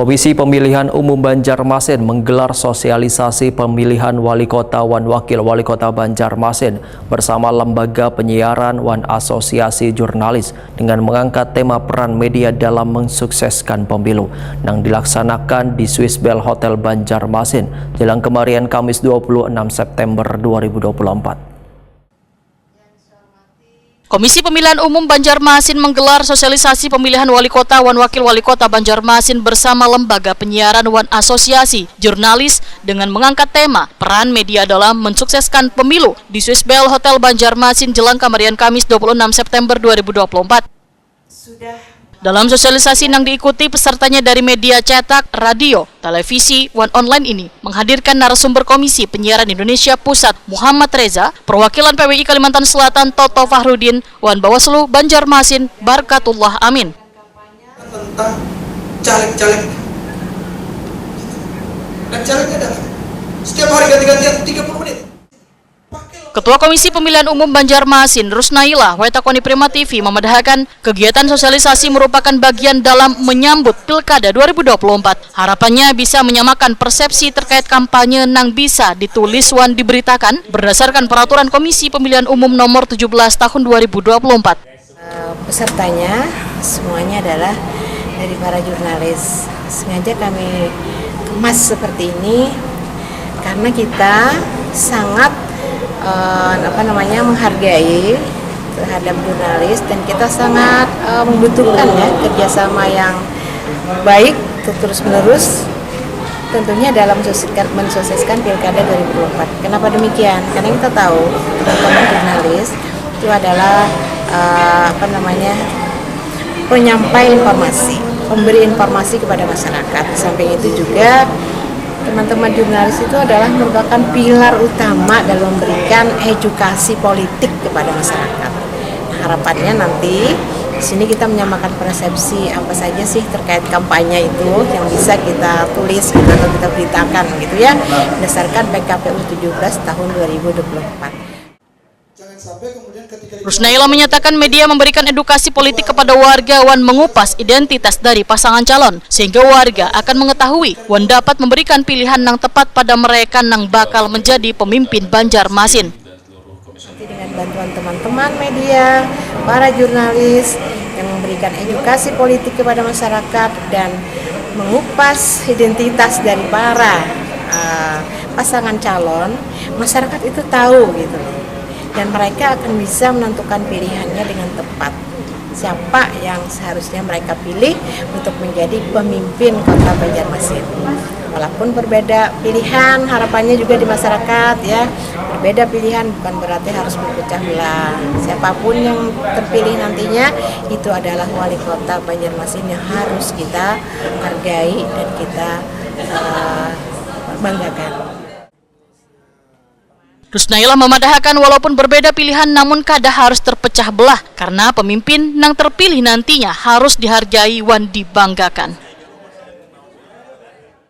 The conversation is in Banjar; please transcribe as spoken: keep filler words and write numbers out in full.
Komisi Pemilihan Umum Banjarmasin menggelar sosialisasi pemilihan wali kota wan wakil wali kota Banjarmasin bersama Lembaga Penyiaran wan Asosiasi Jurnalis dengan mengangkat tema peran media dalam mensukseskan pemilu, nang dilaksanakan di Swiss Bell Hotel Banjarmasin, jelang kemarian Kamis dua puluh enam September dua ribu dua puluh empat. Komisi Pemilihan Umum Banjarmasin menggelar sosialisasi pemilihan wali kota wan wakil wali kota Banjarmasin bersama Lembaga Penyiaran wan Asosiasi Jurnalis dengan mengangkat tema peran media dalam mensukseskan pemilu di Swiss Bell Hotel Banjarmasin jelang kamarian Kamis dua puluh enam September dua ribu dua puluh empat. Dalam sosialisasi nang diikuti pesertanya dari media cetak, radio, televisi, wan online ini menghadirkan narasumber Komisi Penyiaran Indonesia Pusat Muhammad Reza, perwakilan P W I Kalimantan Selatan Toto Fahrudin, wan Bawaslu Banjarmasin Barkatullah Amin. Tentang caleg-caleg. Dan calegnya datang. Setiap hari ganti-gantian tiga puluh menit. Ketua Komisi Pemilihan Umum Banjarmasin, Rusnaila, wetakoni Prima T V memadahakan kegiatan sosialisasi merupakan bagian dalam menyambut Pilkada dua ribu dua puluh empat. Harapannya bisa menyamakan persepsi terkait kampanye nang bisa ditulis wan diberitakan berdasarkan peraturan Komisi Pemilihan Umum nomor tujuh belas tahun dua ribu dua puluh empat. Pesertanya semuanya adalah dari para jurnalis. Sengaja kami kemas seperti ini karena kita sangat eh, apa namanya menghargai terhadap jurnalis dan kita sangat eh, membutuhkan ya kerjasama yang baik terus menerus tentunya dalam mensukseskan pilkada dua ribu dua puluh empat. Kenapa demikian? Karena kita tahu teman-teman jurnalis itu adalah uh, apa namanya penyampai informasi, pemberi informasi kepada masyarakat. Samping itu juga teman-teman jurnalis itu adalah merupakan pilar utama dalam memberikan edukasi politik kepada masyarakat. Nah, harapannya nanti di sini kita menyamakan persepsi apa saja sih terkait kampanye itu yang bisa kita tulis gitu atau kita beritakan gitu ya berdasarkan P K P U tujuh belas tahun dua ribu dua puluh empat. Rusnaila menyatakan media memberikan edukasi politik kepada warga wan mengupas identitas dari pasangan calon, sehingga warga akan mengetahui wan dapat memberikan pilihan yang tepat pada mereka yang bakal menjadi pemimpin Banjarmasin. Nanti dengan bantuan teman-teman media, para jurnalis yang memberikan edukasi politik kepada masyarakat dan mengupas identitas dari para uh, pasangan calon, masyarakat itu tahu gitu loh. Dan mereka akan bisa menentukan pilihannya dengan tepat. Siapa yang seharusnya mereka pilih untuk menjadi pemimpin kota Banjarmasin. Walaupun berbeda pilihan, harapannya juga di masyarakat ya berbeda pilihan bukan berarti harus berpecah belah. Siapapun yang terpilih nantinya itu adalah wali kota Banjarmasin yang harus kita hargai dan kita uh, banggakan. Rusnaila memadahakan walaupun berbeda pilihan namun kada harus terpecah belah karena pemimpin yang terpilih nantinya harus dihargai wan dibanggakan.